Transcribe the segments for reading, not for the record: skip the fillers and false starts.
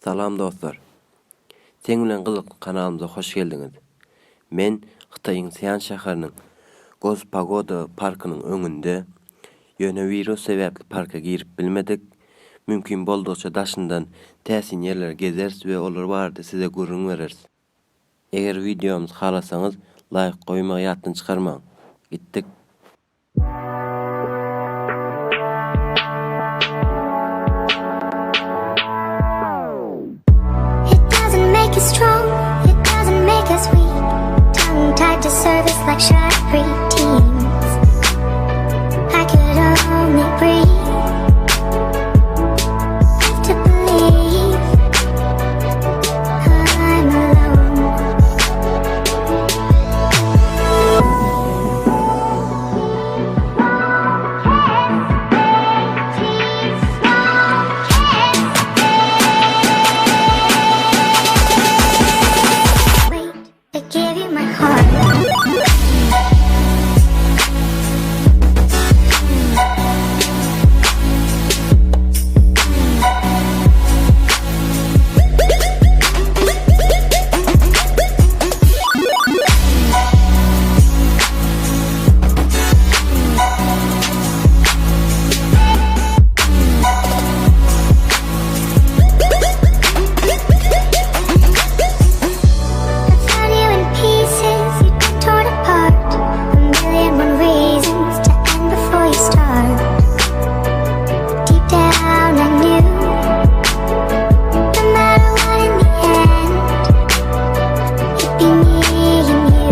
Salam dostlar. Seň bilen gyzykly kanalymyza hoş geldiňiz. Men Hytaýyň Sian şäheriniň Goz Pagoda parkynyň öňünde. Ýöne wirus sebäpli parka girip bilmedik. Mümkin boldugyça daşyndan täsin ýerleri gezeris we olar barada size gürrüň bereris. Eger wideomyzy halasaňyz laýk goýmagy ýatdan çykarmaň. Gitdik. It doesn't make us strong, it doesn't make us weak. Tongue tied to service like shy preteens. I could only breathe. Have to believe I'm alone. Wait, I gave you my heart. I found you in pieces, you'd been torn apart. A million one reasons to end before you start. Deep down, I knew no matter what in the end, it'd be me and you.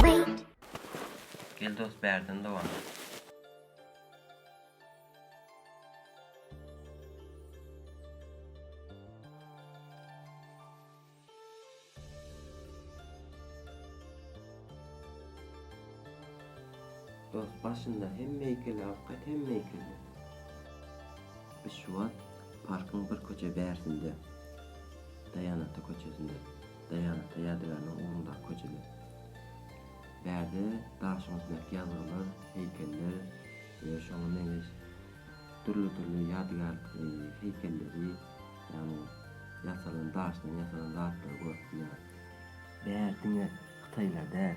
Wait. Gel dost bärden dowam. Dost başynda hemme heýkeli alyp gaýt hemme heýkeli. Biz şu wagt parkyň bir köçe bärsinde. Daýanata köçesinde. Daýanata ýadygärligiň ugrundaky köçede. Bärde daşyň üstündäki ýazgylar, heýkeller we şoňa meňzeş dürli-dürli ýadygärlik heýkelleri, ýagny ýasalan daşdan ýasalan zatlary görüp bilýäňiz. Bär diňe hytaýlar däl,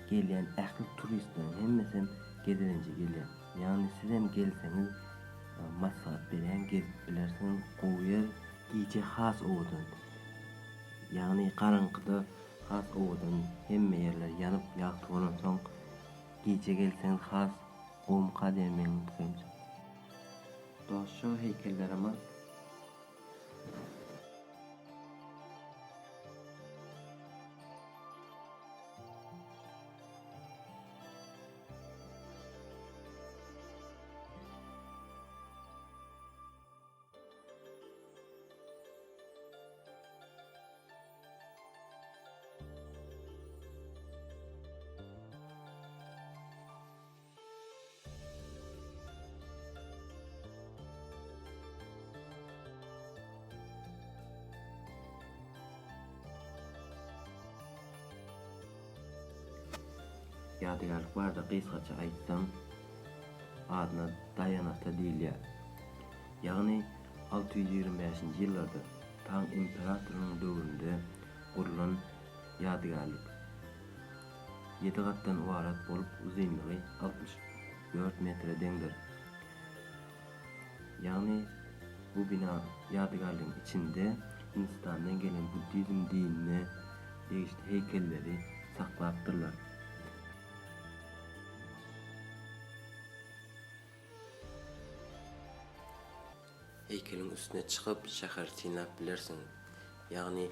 gelýän ähli turistleriň hemmesem gezelenje gelýär. Ýagny sizem gelseňiz maslahat berýän gezip bilersiňiz gowy ýer gije has owadan. Ýagny garaňkyda has owadan hemme ýerler ýanyp ýagty bolansoň gije gelseňiz has gowumyka diýen meň pikirimçe. Dos şo heýkellerem al. Ýadygärlik barada gysgaça aýtsam, adyna Daýan ata diýilýär. Ýagny 625-nji ýyllarda Tang imperatorynyň döwründe gurlan ýadygärlik. Ýedi gatdan ybarat bolup, uzynlygy 64 metre deňdir. Ýagny bu bina ýadygärligiň içinde Hindistandan gelen buddizm dinine degişli heýkelleri saklapdyrlar. Heýkeliň üstüne çykyp, şäheri synlap bilersiňiz. Ýagny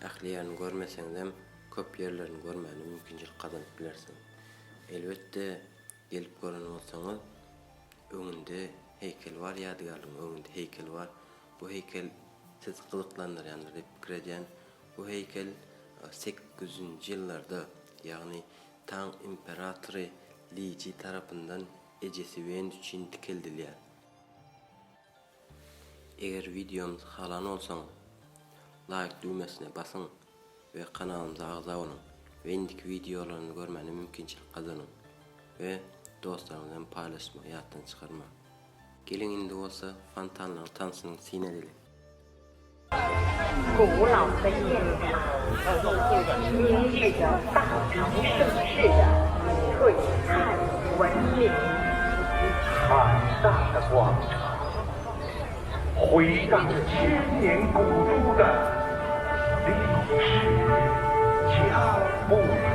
ähli ýerini görmeseňizem köp ýerlerini görmäne mümkinçilik gazanyp bilersiňiz. Elbetde gelip gören bolsaňyz öňünde heýkel bar ýadygärligiň öňünde heýkel bar. Bu heýkel sizi gyzyklandyrýandyr diýip pikir edýän. Bu heýkel sekizinji ýyllarda ýagny Tang imperatory Li Ji tarapyndan ejesi Wen üçin dikeldilýär. Eger wideomyzy halan bolsaňyz laýk düwmesine basyň we kanalymyza agza boluň we indiki wideolarymyzy görmäne mümkinçilik gazanyň we dostlaryňyz bilen paýlaşmagy ýatdan çykarmaň. Geliň indi bolsa fontanlaryň tansyny syn edeliň. 古老的雁塔，凝聚着大唐盛世的璀璨文明。 坦荡的广场，回荡着千年古都的历史脚步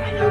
声。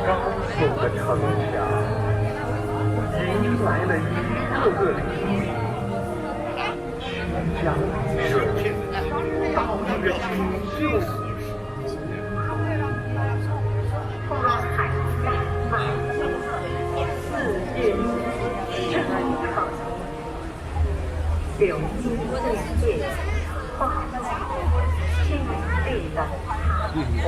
高耸的城墙，迎来了一个个黎明。曲江流水，倒映着锦绣。花海烂漫，四月升腾，流金岁月，化作清丽的彩虹。